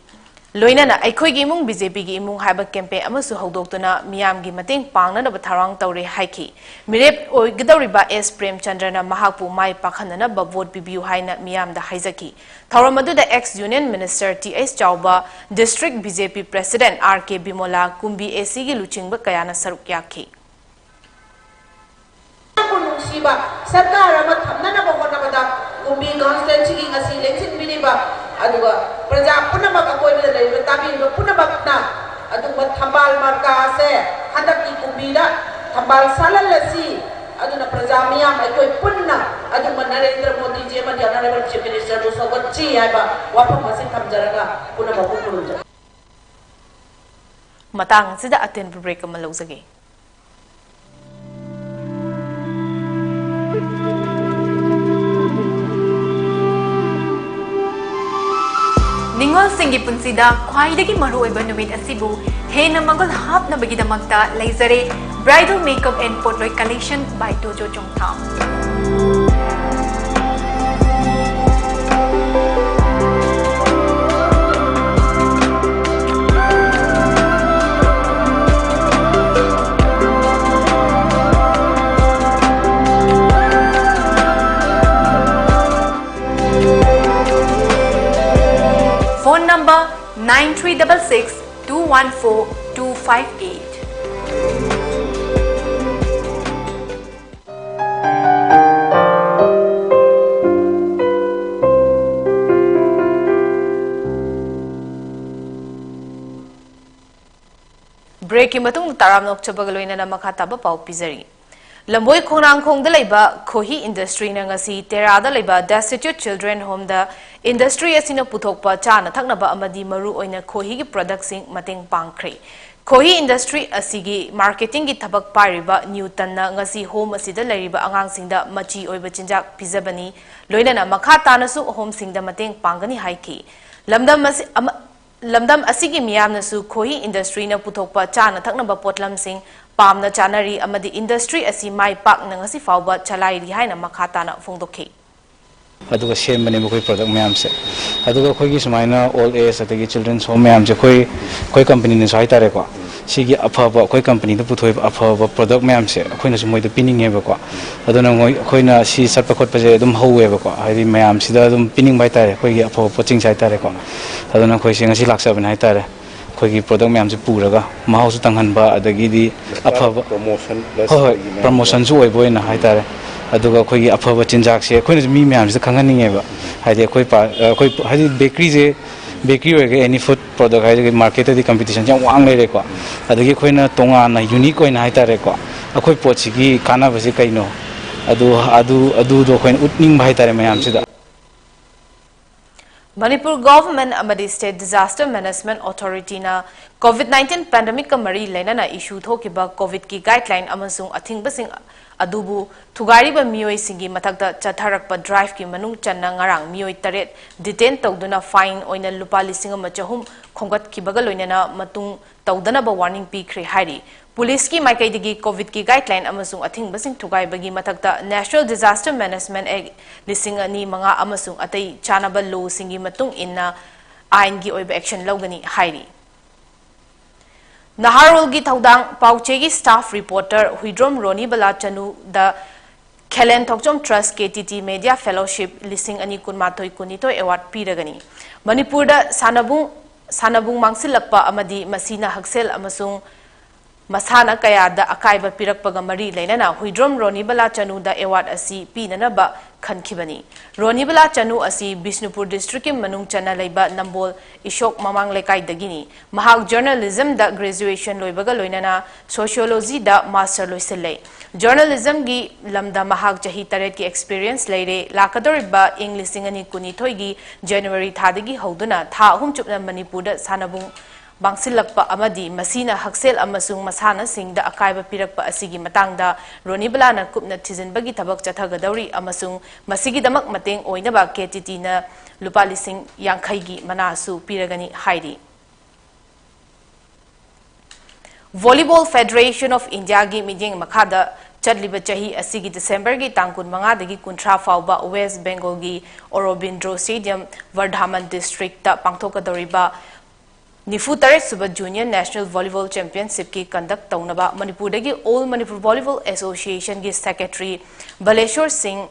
ꯂꯣꯏꯅꯅ ꯑꯩꯈꯣꯏꯒꯤ ꯏꯃꯨꯡ ꯕꯤ ꯖꯦ ꯄꯤꯒꯤ ꯏꯃꯨꯡ ꯍꯥꯏꯕ ꯀꯦꯝꯄꯦꯟ ꯑꯃꯁꯨ ꯍꯧꯗꯣꯛꯇꯨꯅ ꯃꯤꯌꯥꯝꯒꯤ ꯃꯇꯦꯡ ꯄꯥꯡꯅꯅꯕ ꯊꯧꯔꯥꯡ ꯇꯧꯔꯦ ꯍꯥꯏꯈꯤ꯫ ꯃꯤꯔꯦꯞ ꯑꯣꯏꯒꯗꯧꯔꯤꯕ ꯑꯦꯁ ꯄ꯭ꯔꯦꯝꯆꯟꯗ꯭ꯔꯅ ꯃꯍꯥꯛꯄꯨ ꯃꯥꯏ ꯄꯥꯛꯍꯟꯅꯅꯕ ꯚꯣꯠ ꯄꯤꯕꯤꯌꯨ ꯍꯥꯏꯅ ꯃꯤꯌꯥꯝꯗ ꯍꯥꯏꯖꯈꯤ꯫ ꯊꯧꯔꯝ ꯑꯗꯨꯗ X union minister T H ꯆꯥꯎꯕ, ꯗꯤꯁꯇ꯭ꯔꯤꯛ ꯕꯤ ꯖꯦ ꯄꯤ ꯄ꯭ꯔꯦꯁꯤꯗꯦꯟꯠ ꯑꯥꯔ ꯀꯦ ꯕꯤꯃꯣꯂꯥ, ꯀꯨꯝꯕꯤ ꯑꯦ ꯁꯤꯒꯤ ꯂꯨꯆꯤꯡꯕ ꯀꯌꯥꯅ ꯁꯔꯨꯛ ꯌꯥꯈꯤ꯫ ꯅꯨꯡꯁꯤꯕ ꯁꯔꯀꯥꯔ ꯑꯃ ꯊꯝꯅꯅꯕ ꯍꯣꯠꯅꯕꯗ ꯀꯨꯝꯕꯤ ꯀꯟꯁꯇꯤꯇ꯭ꯋꯦꯟꯁꯤꯒꯤ ꯉꯁꯤ ꯂꯦꯡꯁꯤꯟꯕꯤꯔꯤꯕ ꯑꯗꯨꯒ ꯄ꯭ꯔꯖꯥ ꯄꯨꯝꯅꯃꯛ, ꯑꯀꯣꯏꯕꯗ ꯂꯩꯔꯤꯕ ꯇꯥꯕꯤꯔꯤꯕ ꯄꯨꯝꯅꯃꯛꯅ ꯑꯗꯨꯒꯨꯝꯕ ꯊꯝꯕꯥꯜ ꯃꯥꯔꯀꯥ ꯑꯁꯦ ꯍꯟꯗꯛꯀꯤ ꯀꯨꯝꯕꯤꯗ ꯊꯝꯕꯥꯜ ꯁꯥꯠꯍꯜꯂꯁꯤ꯫ ꯑꯗꯨꯅ ꯄ꯭ꯔꯖꯥ ꯃꯤꯌꯥꯝ ꯑꯩꯈꯣꯏ ꯄꯨꯟꯅ ꯑꯗꯨꯒꯨꯝꯕ ꯅꯔꯦꯟꯗ꯭ꯔ ꯃꯣꯗꯤꯖꯤ ꯑꯃꯗꯤ ꯑꯣꯅꯔꯦꯕꯜ ꯆꯤꯐ ꯃꯤꯅꯤꯁꯇꯔꯕꯨ ꯁꯧꯒꯠꯁꯤ ꯍꯥꯏꯕ ꯋꯥꯐꯝ ꯑꯁꯤ ꯊꯝꯖꯔꯒ ꯄꯨꯝꯅꯃꯛꯄꯨ ꯈꯨꯔꯨꯝꯖꯔꯤ꯫ ꯃꯇꯥꯡ ꯑꯁꯤꯗ ꯑꯇꯦꯟꯕ ꯕ꯭ꯔꯦꯛ ꯑꯃ ꯂꯧꯖꯒꯦ꯫ ꯅꯤꯉꯣꯜꯁꯤꯡꯒꯤ ꯄꯨꯟꯁꯤꯗ ꯈ꯭ꯋꯥꯏꯗꯒꯤ ꯃꯔꯨꯑꯣꯏꯕ ꯅꯨꯃꯤꯠ ꯑꯁꯤꯕꯨ ꯍꯦꯟꯅ ꯃꯒꯨꯟ ꯍꯥꯞꯅꯕꯒꯤꯗꯃꯛꯇ ꯂꯩꯖꯔꯦ Bridal Makeup and Potloi Collection by Dojo Chungthang. Phone number nine three double six two one four two five eight. Breakꯀꯤ ꯃꯇꯨꯡꯗ ꯇꯔꯥꯝꯅ ꯑꯣꯛꯆꯕꯒ ꯂꯣꯏꯅꯅ ꯃꯈꯥ ꯇꯥꯕ ꯄꯥꯎ ꯄꯤꯖꯔꯤ꯫ ꯂꯝꯕꯣꯏ ꯈꯣꯡꯅꯥꯡꯈꯣꯡꯗ ꯂꯩꯕ ꯈꯣꯍꯤ ꯏꯟꯗꯁꯇ꯭ꯔꯤꯅ ꯉꯁꯤ ꯇꯦꯔꯥꯗ ꯂꯩꯕ Destitute Children Homeꯗ ꯏꯟꯗꯁꯇ꯭ꯔꯤ ꯑꯁꯤꯅ ꯄꯨꯊꯣꯛꯄ ꯆꯥꯅ ꯊꯛꯅꯕ ꯑꯃꯗꯤ ꯃꯔꯨ ꯑꯣꯏꯅ ꯈꯣꯍꯤꯒꯤ ꯄ꯭ꯔꯗꯛꯁꯤꯡ ꯃꯇꯦꯡ ꯄꯥꯡꯈ꯭ꯔꯦ꯫ ꯈꯣꯍꯤ ꯏꯟꯗꯁꯇ꯭ꯔꯤ ꯑꯁꯤꯒꯤ ꯃꯥꯔꯀꯦꯇꯤꯡꯒꯤ ꯊꯕꯛ ꯄꯥꯏꯔꯤꯕ ꯅ꯭ꯌꯨꯇꯟꯅ ꯉꯁꯤ ꯍꯣꯝ ꯑꯁꯤꯗ ꯂꯩꯔꯤꯕ ꯑꯉꯥꯡꯁꯤꯡꯗ ꯃꯆꯤ ꯑꯣꯏꯕ ꯆꯤꯟꯖꯥꯛ ꯄꯤꯖꯕꯅꯤ, ꯂꯣꯏꯅꯅ ꯃꯈꯥ ꯇꯥꯅꯁꯨ ꯍꯣꯝꯁꯤꯡꯗ ꯃꯇꯦꯡ ꯄꯥꯡꯒꯅꯤ ꯍꯥꯏꯈꯤ꯫ ꯂꯝꯗꯝ ꯑꯁꯤ ꯑꯃ-, ꯂꯝꯗꯝ ꯑꯁꯤꯒꯤ ꯃꯤꯌꯥꯝꯅꯁꯨ ꯈꯣꯍꯤ ꯏꯟꯗꯁꯇ꯭ꯔꯤꯅ ꯄꯨꯊꯣꯛꯄ ꯆꯥꯅ ꯊꯛꯅꯕ ꯄꯣꯠꯂꯝꯁꯤꯡ ꯄꯥꯝꯅ ꯆꯥꯅꯔꯤ ꯑꯃꯗꯤ ꯏꯟꯗꯁꯇ꯭ꯔꯤ ꯑꯁꯤ ꯃꯥꯏ ꯄꯥꯛꯅ ꯉꯁꯤ ꯐꯥꯎꯕ ꯆꯂꯥꯏꯔꯤ ꯍꯥꯏꯅ ꯃꯈꯥ ꯇꯥꯅ ꯐꯣꯡꯗꯣꯛꯈꯤ꯫ ꯑꯗꯨꯒ ꯁꯦꯝꯕꯅꯦꯕ ꯑꯩꯈꯣꯏ ꯄ꯭ꯔꯗꯛ ꯃꯌꯥꯝꯁꯦ꯫ ꯑꯗꯨꯒ ꯑꯩꯈꯣꯏꯒꯤ ꯁꯨꯃꯥꯏꯅ ꯑꯣꯜ ꯑꯦꯖ ꯑꯗꯒꯤ ꯆꯤꯜꯗ꯭ꯔꯦꯟꯁ ꯍꯣꯝ ꯃꯌꯥꯝꯁꯦ ꯑꯩꯈꯣꯏ, ꯑꯩꯈꯣꯏ ꯀꯝꯄꯅꯤꯅꯁꯨ ꯍꯥꯏꯇꯥꯔꯦꯀꯣ, ꯁꯤꯒꯤ ꯑꯐꯕ, ꯑꯩꯈꯣꯏ ꯀꯝꯄꯅꯤꯗ ꯄꯨꯊꯣꯛꯏꯕ ꯑꯐꯕ ꯄ꯭ꯔꯗꯛ ꯃꯌꯥꯝꯁꯦ ꯑꯩꯈꯣꯏꯅꯁꯨ ꯃꯣꯏꯗ ꯄꯤꯅꯤꯡꯉꯦꯕꯀꯣ꯫ ꯑꯗꯨꯅ ꯃꯣꯏ, ꯑꯩꯈꯣꯏꯅ ꯁꯤ ꯆꯠꯄ ꯈꯣꯠꯄꯁꯦ ꯑꯗꯨꯝ ꯍꯧꯋꯦꯕꯀꯣ, ꯍꯥꯏꯗꯤ ꯃꯌꯥꯝꯁꯤꯗ ꯑꯗꯨꯝ ꯄꯤꯅꯤꯡꯕ ꯍꯥꯏꯇꯥꯔꯦ, ꯑꯩꯈꯣꯏꯒꯤ ꯑꯐꯕ ꯄꯣꯠꯁꯤꯡꯁꯦ ꯍꯥꯏꯇꯥꯔꯦꯀꯣ꯫ ꯑꯗꯨꯅ ꯑꯩꯈꯣꯏꯁꯦ ꯉꯁꯤ ꯂꯥꯛꯆꯕꯅꯦ ꯍꯥꯏꯇꯥꯔꯦ꯫ ꯑꯩꯈꯣꯏꯒꯤ ꯄ꯭ꯔꯗꯛ ꯃꯌꯥꯝꯁꯦ ꯄꯨꯔꯒ ꯃꯍꯥꯎꯁꯨ ꯇꯪꯍꯟꯕ, ꯑꯗꯒꯤꯗꯤ ꯑꯐꯕ, ꯄ꯭ꯔꯣꯃꯣꯁꯟ ꯄ꯭ꯂꯁ ꯍꯣꯏ, ꯍꯣꯏ, ꯑꯩꯈꯣꯏꯒꯤ ꯃꯌꯥꯝ ꯄ꯭ꯔꯃꯣꯁꯟꯁꯨ ꯑꯣꯏꯕ ꯑꯣꯏꯅ ꯍꯥꯏꯇꯥꯔꯦ꯫ ꯑꯗꯨꯒ ꯑꯩꯈꯣꯏꯒꯤ ꯑꯐꯕ ꯆꯤꯟꯖꯥꯛꯁꯦ ꯑꯩꯈꯣꯏꯅꯁꯨ ꯃꯤ ꯃꯌꯥꯝꯁꯤꯗ ꯈꯪꯍꯟꯅꯤꯡꯉꯦꯕ꯫ ꯍꯥꯏꯗꯤ ꯑꯩꯈꯣꯏ ꯄꯥ-, ꯑꯩꯈꯣꯏ, ꯍꯥꯏꯗꯤ ꯕꯦꯀꯔꯤꯁꯦ, ꯕꯦꯀꯔꯤ ꯑꯣꯏꯔꯒ ꯑꯦꯅꯤ ꯐꯨꯗ ꯄ꯭ꯔꯗꯛ ꯍꯥꯏꯔꯒ ꯃꯥꯔꯀꯦꯠꯇꯗꯤ ꯀꯝꯄꯤꯇꯤꯁꯟꯁꯦ ꯌꯥꯝ ꯋꯥꯡ ꯂꯩꯔꯦꯀꯣ꯫ ꯑꯗꯒꯤ ꯑꯩꯈꯣꯏꯅ ꯇꯣꯉꯥꯟꯅ ꯌꯨꯅꯤꯛ ꯑꯣꯏꯅ ꯍꯥꯏꯇꯥꯔꯦꯀꯣ, ꯑꯩꯈꯣꯏ ꯄꯣꯠꯁꯤꯒꯤ ꯀꯥꯟꯅꯕꯁꯦ ꯀꯩꯅꯣ, ꯑꯗꯨ, ꯑꯗꯨ, ꯑꯗꯨꯗꯣ ꯑꯩꯈꯣꯏꯅ ꯎꯠꯅꯤꯡꯕ ꯍꯥꯏꯇꯥꯔꯦ ꯃꯌꯥꯝꯁꯤꯗ꯫ ꯃꯅꯤꯄꯨꯔ ꯒꯣꯚꯔꯟꯃꯦꯟꯠ ꯑꯃꯗꯤ ꯁ꯭ꯇꯦꯠ ꯗꯤꯖꯥꯁꯇꯔ ꯃꯦꯅꯦꯖꯃꯦꯟꯠ ꯑꯣꯊꯣꯔꯤꯇꯤꯅ ꯀꯣꯚꯤꯗ ꯅꯥꯏꯟꯇꯤꯟ ꯄꯦꯟꯗꯦꯃꯤꯛꯀ ꯃꯔꯤ ꯂꯩꯅꯅ ꯏꯁꯨ ꯊꯣꯛꯈꯤꯕ ꯀꯣꯚꯤꯗꯀꯤ ꯒꯥꯏꯗꯂꯥꯏꯟ ꯑꯃꯁꯨꯡ ꯑꯊꯤꯡꯕꯁꯤꯡ ꯑꯗꯨꯕꯨ ꯊꯨꯒꯥꯏꯔꯤꯕ ꯃꯤꯑꯣꯏꯁꯤꯡꯒꯤ ꯃꯊꯛꯇ ꯆꯠꯊꯔꯛꯄ ꯗ꯭ꯔꯥꯏꯚꯀꯤ ꯃꯅꯨꯡ ꯆꯟꯅ ꯉꯔꯥꯡ ꯃꯤꯑꯣꯏ ꯇꯔꯦꯠ ꯗꯤꯇꯦꯟ ꯇꯧꯗꯨꯅ ꯐꯥꯏꯟ ꯑꯣꯏꯅ ꯂꯨꯄꯥ ꯂꯤꯁꯤꯡ ꯑꯃ ꯆꯍꯨꯝ ꯈꯣꯝꯒꯠꯈꯤꯕꯒ ꯂꯣꯏꯅꯅ ꯃꯇꯨꯡ ꯇꯧꯗꯅꯕ ꯋꯥꯔꯅꯤꯡ ꯄꯤꯈ꯭ꯔꯦ ꯍꯥꯏꯔꯤ꯫ ꯄꯨꯂꯤꯁꯀꯤ ꯃꯥꯏꯀꯩꯗꯒꯤ ꯀꯣꯚꯤꯗꯀꯤ ꯒꯥꯏꯗꯂꯥꯏꯟ ꯑꯃꯁꯨꯡ ꯑꯊꯤꯡꯕꯁꯤꯡ ꯊꯨꯒꯥꯏꯕꯒꯤ ꯃꯊꯛꯇ ꯅꯦꯁꯅꯦꯜ ꯗꯤꯖꯥꯁꯇꯔ ꯃꯦꯅꯦꯖꯃꯦꯟꯠ ꯑꯦꯛ ꯂꯤꯁꯤꯡ ꯑꯅꯤ ꯃꯉꯥ ꯑꯃꯁꯨꯡ ꯑꯇꯩ ꯆꯥꯅꯕ ꯂꯣꯁꯤꯡꯒꯤ ꯃꯇꯨꯡ ꯏꯟꯅ ꯑꯥꯏꯟꯒꯤ ꯑꯣꯏꯕ ꯑꯦꯛꯁꯟ ꯂꯧꯒꯅꯤ ꯍꯥꯏꯔꯤ꯫ ꯅꯍꯥꯔꯣꯜꯒꯤ ꯊꯧꯗꯥꯡ ꯄꯥꯎꯆꯦꯒꯤ ꯁ꯭ꯇꯥꯐ ꯔꯤꯄꯣꯔꯇꯔ ꯍꯨꯏꯗ꯭ꯔꯣꯝ ꯔꯣꯅꯤꯕꯂꯥ ꯆꯅꯨꯗ ꯈꯦꯂꯦꯟ ꯊꯣꯛꯆꯣꯝ ꯇ꯭ꯔꯁ ꯀꯦ ꯇꯤ ꯇꯤ ꯃꯦꯗꯤꯌꯥ ꯐꯦꯂꯣꯁꯤꯞ ꯂꯤꯁꯤꯡ ꯑꯅꯤ ꯀꯨꯟꯃꯥꯊꯣꯏ ꯀꯨꯟꯅꯤꯊꯣꯏ ꯑꯦꯋꯥꯔꯗ ꯄꯤꯔꯒꯅꯤ꯫ ꯃꯅꯤꯄꯨꯔꯗ ꯁꯥꯟꯅꯕꯨꯡ ꯁꯥꯟꯅꯕꯨꯡ ꯃꯥꯡꯁꯤꯜꯂꯛꯄ ꯑꯃꯗꯤ ꯃꯁꯤꯅ ꯍꯛꯁꯦꯜ ꯑꯃꯁꯨꯡ ꯃꯁꯥꯟꯅ ꯀꯌꯥꯗ ꯑꯀꯥꯏꯕ ꯄꯤꯔꯛꯄꯒ ꯃꯔꯤ ꯂꯩꯅꯅ ꯍꯨꯏꯗ꯭ꯔꯣꯝ ꯔꯣꯅꯤꯕꯂꯥ ꯆꯅꯨꯗ ꯑꯦꯋꯥꯔꯗ ꯑꯁꯤ ꯄꯤꯅꯅꯕ ꯈꯟꯈꯤꯕꯅꯤ꯫ ꯔꯣꯅꯤꯕꯂꯥ ꯆꯅꯨ ꯑꯁꯤ ꯕꯤꯁꯅꯨꯄꯨꯔ ꯗꯤꯁꯇ꯭ꯔꯤꯛꯀꯤ ꯃꯅꯨꯡ ꯆꯟꯅ ꯂꯩꯕ ꯅꯝꯕꯣꯜ ꯏꯁꯣꯛ ꯃꯃꯥꯡ ꯂꯩꯀꯥꯏꯗꯒꯤꯅꯤ꯫ ꯃꯍꯥꯛ ꯖꯔꯅꯦꯂꯤꯖꯝꯗ ꯒ꯭ꯔꯦꯖꯨꯑꯦꯁꯟ ꯂꯣꯏꯕꯒ ꯂꯣꯏꯅꯅ ꯁꯣꯁꯤꯌꯣꯂꯣꯖꯤꯗ ꯃꯥꯁꯇꯔ ꯂꯣꯏꯁꯤꯜꯂꯦ꯫ ꯖꯔꯅꯦꯂꯤꯖꯝꯒꯤ ꯂꯝꯗ ꯃꯍꯥꯛ ꯆꯍꯤ ꯇꯔꯦꯠꯀꯤ ꯑꯦꯛꯁꯄꯤꯔꯤꯌꯦꯟꯁ ꯂꯩꯔꯦ꯫ ꯂꯥꯛꯀꯗꯧꯔꯤꯕ ꯏꯪ ꯂꯤꯁꯤꯡ ꯑꯅꯤ ꯀꯨꯟꯅꯤꯊꯣꯏꯒꯤ ꯖꯅꯋꯥꯔꯤ ꯊꯥꯗꯒꯤ ꯍꯧꯗꯨꯅ ꯊꯥ ꯑꯍꯨꯝ ꯆꯨꯞꯅ ꯃꯅꯤꯄꯨꯔꯗ ꯁꯥꯟꯅꯕꯨꯡ ꯃꯥꯡꯁꯤꯜꯂꯛꯄ ꯑꯃꯗꯤ ꯃꯁꯤꯅ ꯍꯛꯁꯦꯜ ꯑꯃꯁꯨꯡ ꯃꯁꯥꯟꯅꯁꯤꯡꯗ ꯑꯀꯥꯏꯕ ꯄꯤꯔꯛꯄ ꯑꯁꯤꯒꯤ ꯃꯇꯥꯡꯗ ꯔꯣꯅꯤꯕꯂꯥꯅ ꯀꯨꯞꯅ ꯊꯤꯖꯤꯟꯕꯒꯤ ꯊꯕꯛ ꯆꯠꯊꯒꯗꯧꯔꯤ ꯑꯃꯁꯨꯡ ꯃꯁꯤꯒꯤꯗꯃꯛ ꯃꯇꯦꯡ ꯑꯣꯏꯅꯕ ꯀꯦ ꯇꯤ ꯇꯤꯅ ꯂꯨꯄꯥ ꯂꯤꯁꯤꯡ ꯌꯥꯡꯈꯩꯒꯤ ꯃꯅꯥꯁꯨ ꯄꯤꯔꯒꯅꯤ ꯍꯥꯏꯔꯤ꯫ Volleyball Federation of Indiaꯒꯤ ꯃꯤꯠꯌꯦꯡ ꯃꯈꯥꯗ ꯆꯠꯂꯤꯕ ꯆꯍꯤ ꯑꯁꯤꯒꯤ ꯗꯤꯁꯦꯝꯕꯔꯒꯤ ꯇꯥꯡ ꯀꯨꯟꯃꯉꯥꯗꯒꯤ ꯀꯨꯟꯊ꯭ꯔꯥ ꯐꯥꯎꯕ ꯋꯦꯁ ꯕꯦꯡꯒꯣꯜꯒꯤ ꯑꯣꯔꯣꯕꯤꯟꯗ꯭ꯔꯣ ꯁ꯭ꯇꯦꯗꯤꯌꯝ, ꯕꯔꯙꯥꯃꯟ ꯗꯤꯁꯇ꯭ꯔꯤꯛꯇ ꯄꯥꯡꯊꯣꯛꯀꯗꯧꯔꯤꯕ ꯅꯤꯐꯨ ꯇꯔꯦꯠ ꯁꯨꯕ ꯖꯨꯅꯤꯌꯔ ꯅꯦꯁꯅꯦꯜ ꯚꯣꯂꯤꯕꯣꯜ ꯆꯦꯝꯄꯤꯌꯟꯁꯤꯞꯀꯤ ꯀꯟꯗꯛ ꯇꯧꯅꯕ ꯃꯅꯤꯄꯨꯔꯗꯒꯤ ꯑꯣꯜ ꯃꯅꯤꯄꯨꯔ ꯚꯣꯂꯤꯕꯣꯜ ꯑꯦꯁꯣꯁꯤꯌꯦꯁꯟꯒꯤ ꯁꯦꯀ꯭ꯔꯦꯇꯔꯤ ꯕꯂꯦꯁꯣꯔ ꯁꯤꯡ,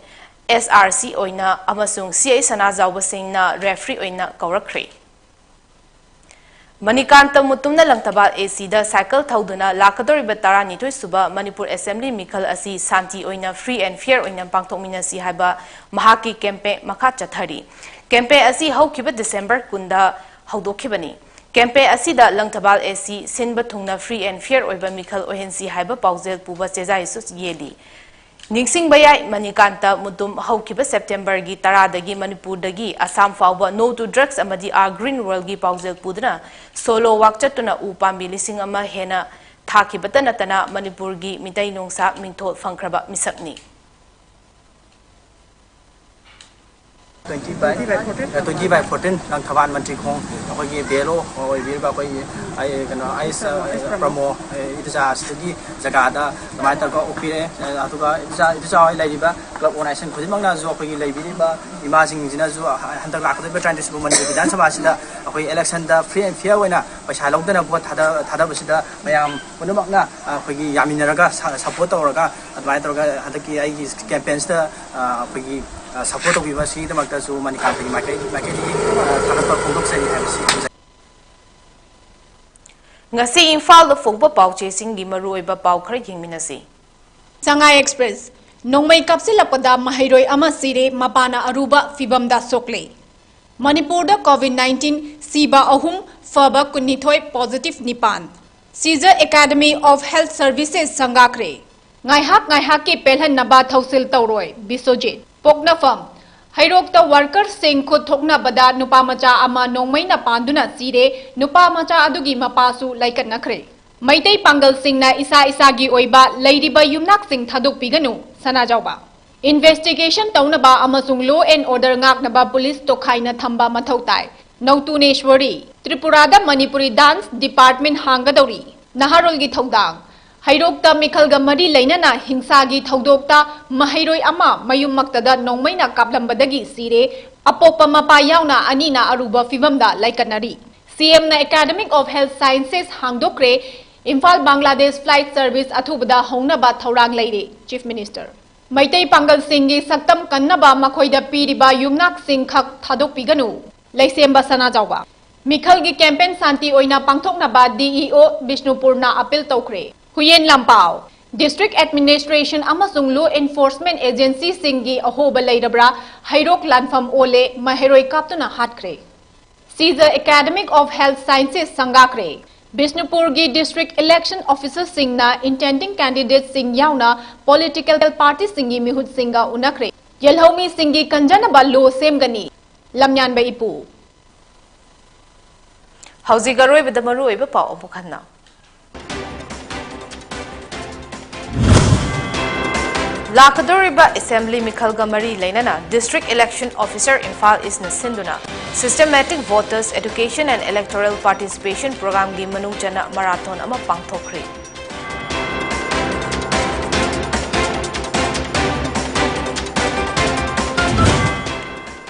ꯑꯦꯁ ꯑꯥꯔ ꯁꯤ ꯑꯣꯏꯅ ꯑꯃꯁꯨꯡ ꯁꯤ ꯑꯥꯏ ꯁꯅꯥꯖꯥꯎꯕ ꯁꯤꯡꯅ ꯔꯦꯐ꯭ꯔꯤ ꯑꯣꯏꯅ ꯀꯧꯔꯛꯈ꯭ꯔꯦ꯫ ꯃꯅꯤꯀꯥꯟꯇ ꯃꯨꯇꯨꯝꯅ ꯂꯪꯊꯕꯥꯜ ꯑꯦ ꯁꯤꯗ ꯁꯥꯏꯀꯜ ꯊꯧꯗꯨꯅ ꯂꯥꯛꯀꯗꯧꯔꯤꯕ ꯇꯔꯥꯅꯤꯊꯣꯏ ꯁꯨꯕ ꯃꯅꯤꯄꯨꯔ ꯑꯦꯁꯦꯝꯕ꯭ꯂꯤ ꯃꯤꯈꯜ ꯑꯁꯤ ꯁꯥꯟꯇꯤ ꯑꯣꯏꯅ, ꯐ꯭ꯔꯤ ꯑꯦꯟ ꯐꯤꯌꯔ ꯑꯣꯏꯅ ꯄꯥꯡꯊꯣꯛꯃꯤꯟꯅꯁꯤ ꯍꯥꯏꯕ ꯃꯍꯥꯛꯀꯤ ꯀꯦꯝꯄꯦꯟ ꯃꯈꯥ ꯆꯠꯊꯔꯤ꯫ ꯀꯦꯝꯄꯦꯟ ꯑꯁꯤ ꯍꯧꯈꯤꯕ ꯗꯤꯁꯦꯝꯕꯔ ꯀꯨꯟꯗ ꯍꯧꯗꯣꯛꯈꯤꯕꯅꯤ꯫ ꯀꯦꯝꯄꯦꯟ ꯑꯁꯤꯗ ꯂꯪꯊꯕꯥꯜ ꯑꯦ ꯁꯤ ꯁꯤꯟꯕ ꯊꯨꯡꯅ ꯐ꯭ꯔꯤ ꯑꯦꯟ ꯐꯤꯌꯔ ꯑꯣꯏꯕ ꯃꯤꯈꯜ ꯑꯣꯏꯍꯟꯁꯤ ꯍꯥꯏꯕ ꯄꯥꯎꯖꯦꯜ ꯄꯨꯕ ꯆꯦꯖꯥꯏꯁꯨ ꯌꯦꯜꯂꯤ꯫ ꯅꯤꯡꯁꯤꯡꯕ ꯌꯥꯏ, ꯃꯅꯤꯀꯥꯟꯇ ꯃꯨꯇꯨꯝ ꯍꯧꯈꯤꯕ ꯁꯦꯞꯇꯦꯝꯕꯔꯒꯤ ꯇꯔꯥꯗꯒꯤ ꯃꯅꯤꯄꯨꯔꯗꯒꯤ ꯑꯁꯥꯝ ꯐꯥꯎꯕ No to Drugs ꯑꯃꯗꯤ Our Green Worldꯒꯤ ꯄꯥꯎꯖꯦꯜ ꯄꯨꯗꯨꯅ ꯁꯣꯂꯣ ꯋꯥꯛ ꯆꯠꯇꯨꯅ ꯎ ꯄꯥꯝꯕꯤ ꯂꯤꯁꯤꯡ ꯑꯃ ꯍꯦꯟꯅ ꯊꯥꯈꯤꯕꯇ ꯅꯠꯇꯅ ꯃꯅꯤꯄꯨꯔꯒꯤ ꯃꯤꯇꯩ ꯅꯣꯡꯁꯥ ꯃꯤꯡꯊꯣꯜ ꯐꯪꯈ꯭ꯔꯕ ꯃꯤꯁꯛꯅꯤ꯫ Twenty by, uh, twenty by fourteen, Langthabal ꯃꯟꯇ꯭ꯔꯤ ꯈꯣꯡ, ꯑꯩꯈꯣꯏꯒꯤ ꯕꯤ ꯑꯦꯜ ꯑꯣ ꯑꯣꯏꯕꯤꯔꯤꯕ ꯑꯩꯈꯣꯏꯒꯤ, ꯑꯩ, ꯀꯩꯅꯣ, ꯑꯩ, ꯑ, ꯄ꯭ꯔꯃꯣ, ꯑ, ꯏꯗꯨꯆꯥ ꯑꯁꯤꯗꯒꯤ ꯖꯒꯥꯗ ꯑꯗꯨꯃꯥꯏꯅ ꯇꯧꯔꯒ ꯑꯣꯛꯄꯤꯔꯛꯑꯦ꯫ ꯑ, ꯑꯗꯨꯒ ꯏꯗꯨꯆꯥ, ꯏꯗꯨꯆꯥ ꯍꯣꯏ ꯂꯩꯔꯤꯕ ꯀ꯭ꯂꯕ ꯑꯣꯔꯒꯅꯥꯏꯖꯦꯁꯟ ꯈꯨꯗꯤꯡꯃꯛꯅꯁꯨ ꯑꯩꯈꯣꯏꯒꯤ ꯂꯩꯕꯤꯔꯤꯕ ꯏꯃꯥꯁꯤꯡꯁꯤꯅꯁꯨ ꯍ-, ꯍꯟꯗꯛ ꯂꯥꯛꯀꯗꯧꯔꯤꯕ ꯇꯔꯥꯅꯤꯊꯣꯏ ꯁꯨꯕ ꯃꯅꯤꯄꯨꯔ ꯕꯤꯙꯥꯟ ꯁꯚꯥꯁꯤꯗ ꯑꯩꯈꯣꯏ ꯏꯂꯦꯛꯁꯟꯗ ꯐ꯭ꯔꯤ ꯑꯦꯟ ꯐꯤꯌꯔ ꯑꯣꯏꯅ ꯄꯩꯁꯥ ꯂꯧꯗꯅ ꯚꯣꯠ ꯊꯥꯗ-, ꯊꯥꯗꯕꯁꯤꯗ ꯃꯌꯥꯝ ꯄꯨꯝꯅꯃꯛꯅ, ꯑ, ꯑꯩꯈꯣꯏꯒꯤ ꯌꯥꯃꯤꯟꯅꯔꯒ ꯁ-, ꯁꯄꯣꯔꯠ ꯇꯧꯔꯒ ꯑꯗꯨꯃꯥꯏꯅ ꯇꯧꯔꯒ ꯍꯟꯗꯛꯀꯤ ꯑꯩꯒꯤ ꯀꯦꯝꯄꯦꯟꯁꯤꯗ, ꯑ, ꯑꯩꯈꯣꯏꯒꯤ, ꯑ, ꯁꯄꯣꯔꯠ ꯇꯧꯕꯤꯕ ꯑꯁꯤꯒꯤꯗꯃꯛꯇꯁꯨ ꯃꯅꯤꯀꯥꯟꯇꯒꯤ ꯃꯥꯏꯀꯩ-, ꯃꯥꯏꯀꯩꯗꯒꯤ, ꯑ, ꯊꯥꯒꯠꯄ ꯐꯣꯡꯗꯣꯛꯆꯔꯤ ꯍꯥꯏꯕꯁꯤ ꯊꯝꯖꯒꯦ꯫ ꯉꯁꯤ ꯏꯝꯐꯥꯜꯗ ꯐꯣꯡꯕ ꯄꯥꯎꯆꯦꯁꯤꯡꯒꯤ ꯃꯔꯨꯑꯣꯏꯕ ꯄꯥꯎ ꯈꯔ ꯌꯦꯡꯃꯤꯟꯅꯁꯤ꯫ ꯁꯉꯥꯏ ꯑꯦꯛꯁꯄ꯭ꯔꯦꯁ, ꯅꯣꯡꯃꯩ ꯀꯥꯞꯁꯤꯜꯂꯛꯄꯗ ꯃꯍꯩꯔꯣꯏ ꯑꯃ ꯁꯤꯔꯦ, ꯃꯄꯥꯅ ꯑꯔꯨꯕ ꯐꯤꯚꯝꯗ ꯁꯣꯛꯂꯦ꯫ ꯃꯅꯤꯄꯨꯔꯗ COVID nineteen ꯁꯤꯕ ꯑꯍꯨꯝ, ꯐꯕ ꯀꯨꯟꯅꯤꯊꯣꯏ, positive ꯅꯤꯄꯥꯟ꯫ Caesar Academy of Health Services ꯁꯪꯒꯥꯈ꯭ꯔꯦ꯫ ꯉꯥꯏꯍꯥꯛ ꯉꯥꯏꯍꯥꯛꯀꯤ ꯄꯦꯜꯍꯟꯅꯕ ꯊꯧꯁꯤꯜ ꯇꯧꯔꯣꯏ, ꯕꯤꯁꯣꯖꯤꯠ꯫ ꯄꯣꯛꯅꯐꯝ, ꯍꯩꯔꯣꯛꯇ ꯋꯥꯔꯀꯔꯁꯤꯡ ꯈꯨꯠ ꯊꯣꯛꯅꯕꯗ ꯅꯨꯄꯥ ꯃꯆꯥ ꯑꯃ ꯅꯣꯡꯃꯩꯅ ꯄꯥꯟꯗꯨꯅ ꯁꯤꯔꯦ, ꯅꯨꯄꯥ ꯃꯆꯥ ꯑꯗꯨꯒꯤ ꯃꯄꯥꯁꯨ ꯂꯩꯀꯠꯅꯈ꯭ꯔꯦ꯫ ꯃꯩꯇꯩ ꯄꯥꯡꯒꯜꯁꯤꯡꯅ ꯏꯁꯥ ꯏꯁꯥꯒꯤ ꯑꯣꯏꯕ ꯂꯩꯔꯤꯕ ꯌꯨꯝꯅꯥꯛꯁꯤꯡ ꯊꯥꯗꯣꯛꯄꯤꯒꯅꯨ, ꯁꯅꯥꯖꯥꯎꯕ꯫ Investigation ꯇꯧꯅꯕ ꯑꯃꯁꯨꯡ law and order ꯉꯥꯛꯅꯕ ꯄꯨꯂꯤꯁ ꯇꯣꯈꯥꯏꯅ ꯊꯝꯕ ꯃꯊꯧ ꯇꯥꯏ, ꯅꯧꯇꯨꯅꯦꯁ꯭ꯋꯔꯤ꯫ ꯇ꯭ꯔꯤꯄꯨꯔꯥꯗ ꯃꯅꯤꯄꯨꯔꯤ dance department ꯍꯥꯡꯒꯗꯧꯔꯤ, ꯅꯍꯥꯔꯣꯜꯒꯤ ꯊꯧꯗꯥꯡ꯫ ꯍꯩꯔꯣꯛꯇ ꯃꯤꯈꯜꯒ ꯃꯔꯤ ꯂꯩꯅꯅ ꯍꯤꯡꯁꯥꯒꯤ ꯊꯧꯗꯣꯛꯇ ꯃꯍꯩꯔꯣꯏ ꯑꯃ ꯃꯌꯨꯝꯃꯛꯇꯗ ꯅꯣꯡꯃꯩꯅ ꯀꯥꯞꯂꯝꯕꯗꯒꯤ ꯁꯤꯔꯦ, ꯑꯄꯣꯛꯄ ꯃꯄꯥ ꯌꯥꯎꯅ ꯑꯅꯤꯅ ꯑꯔꯨꯕ ꯐꯤꯚꯝꯗ ꯂꯩꯀꯠꯅꯔꯤ꯫ CM ꯅ Academy of Health Sciences ꯍꯥꯡꯗꯣꯛꯈ꯭ꯔꯦ, Imphal Bangladesh flight service ꯑꯊꯨꯕꯗ ꯍꯧꯅꯕ ꯊꯧꯔꯥꯡ ꯂꯩꯔꯦ, Chief Minister꯫ ꯃꯩꯇꯩ ꯄꯥꯡꯒꯜꯁꯤꯡꯒꯤ ꯁꯛꯇꯝ ꯀꯟꯅꯕ ꯃꯈꯣꯏꯗ ꯄꯤꯔꯤꯕ ꯌꯨꯝꯅꯥꯛꯁꯤꯡ ꯈꯛ ꯊꯥꯗꯣꯛꯄꯤꯒꯅꯨ, ꯂꯩꯁꯦꯝꯕ ꯁꯅꯥꯖꯥꯎꯕ꯫ ꯃꯤꯈꯜꯒꯤ campaign ꯁꯥꯟꯇꯤ ꯑꯣꯏꯅ ꯄꯥꯡꯊꯣꯛꯅꯕ DEO ꯕꯤꯁꯅꯨꯄꯨꯔꯅ appeal ꯇꯧꯈ꯭ꯔꯦ, ꯍꯨꯌꯦꯟ ꯂꯥꯟꯄꯥꯎ꯫ District administration ꯑꯃꯁꯨꯡ law enforcement agency ꯁꯤꯡꯒꯤ ꯑꯍꯣꯕ ꯂꯩꯔꯕ꯭ꯔꯥ? ꯍꯩꯔꯣꯛ ꯂꯥꯟꯐꯝ ꯑꯣꯜꯂꯦ, ꯃꯍꯩꯔꯣꯏ ꯀꯥꯞꯇꯨꯅ ꯍꯥꯠꯈ꯭ꯔꯦ꯫ Caesar Academy of Health Sciences ꯁꯪꯒꯥꯈ꯭ꯔꯦ꯫ ꯕꯤꯁꯅꯨꯄꯨꯔꯒꯤ district election officer ꯁꯤꯡꯅ intending candidate ꯁꯤꯡ ꯌꯥꯎꯅ political party ꯁꯤꯡꯒꯤ ꯃꯤꯍꯨꯠꯁꯤꯡꯒ ꯎꯅꯈ꯭ꯔꯦ꯫ ꯌꯦꯜꯍꯧꯃꯤꯁꯤꯡꯒꯤ ꯀꯟꯖꯅꯕ law ꯁꯦꯝꯒꯅꯤ꯫ ꯂꯝꯌꯥꯟꯕ ꯏꯄꯨ꯫ ꯍꯧꯖꯤꯛ ꯑꯔꯣꯏꯕꯗ ꯃꯔꯨꯑꯣꯏꯕ ꯄꯥꯎ ꯑꯃꯨꯛ ꯍꯟꯅ꯫ ꯂꯥꯛꯀꯗꯧꯔꯤꯕ assembly ꯃꯤꯈꯜꯒ ꯃꯔꯤ ꯂꯩꯅꯅ district election officer ꯏꯝꯐꯥꯜ ꯏꯁꯅ ꯁꯤꯟꯗꯨꯅ systematic voters education and electoral participation programꯒꯤ ꯃꯅꯨꯡ ꯆꯟꯅ marathon ꯑꯃ ꯄꯥꯡꯊꯣꯛꯈ꯭ꯔꯦ꯫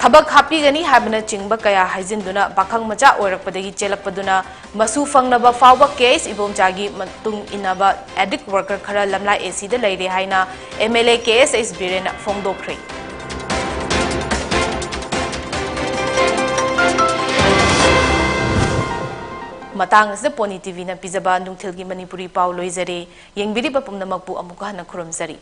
ꯊꯕꯛ ꯍꯥꯞꯄꯤꯒꯅꯤ ꯍꯥꯏꯕꯅꯆꯤꯡꯕ ꯀꯌꯥ ꯍꯥꯏꯖꯤꯟꯗꯨꯅ ꯄꯥꯈꯪ ꯃꯆꯥ ꯑꯣꯏꯔꯛꯄꯗꯒꯤ ꯆꯦꯜꯂꯛꯄꯗꯨꯅ ꯃꯁꯨ ꯐꯪꯅꯕ ꯐꯥꯎꯕ ꯀꯦ ꯑꯦꯁ ꯏꯕꯣꯝꯆꯥꯒꯤ ꯃꯇꯨꯡ ꯏꯟꯅꯕ addict worker ꯈꯔ ꯂꯝꯂꯥꯏ ꯑꯦ ꯁꯤꯗ ꯂꯩꯔꯦ ꯍꯥꯏꯅ ꯑꯦꯝ ꯑꯦꯜ ꯑꯦ ꯀꯦ ꯑꯦꯁ ꯑꯦꯁ ꯕꯤꯔꯦꯟꯅ ꯐꯣꯡꯗꯣꯛꯈ꯭ꯔꯦ꯫ ꯃꯇꯥꯡ ꯑꯁꯤꯗ ꯄꯣꯅꯤ ꯇꯤꯚꯤꯅ ꯄꯤꯖꯕ ꯅꯨꯡꯊꯤꯜꯒꯤ ꯃꯅꯤꯄꯨꯔꯤ ꯄꯥꯎ ꯂꯣꯏꯖꯔꯦ꯫ ꯌꯦꯡꯕꯤꯔꯤꯕ ꯄꯨꯝꯅꯃꯛꯄꯨ ꯑꯃꯨꯛꯀ ꯍꯟꯅ ꯈꯨꯔꯨꯝꯖꯔꯤ꯫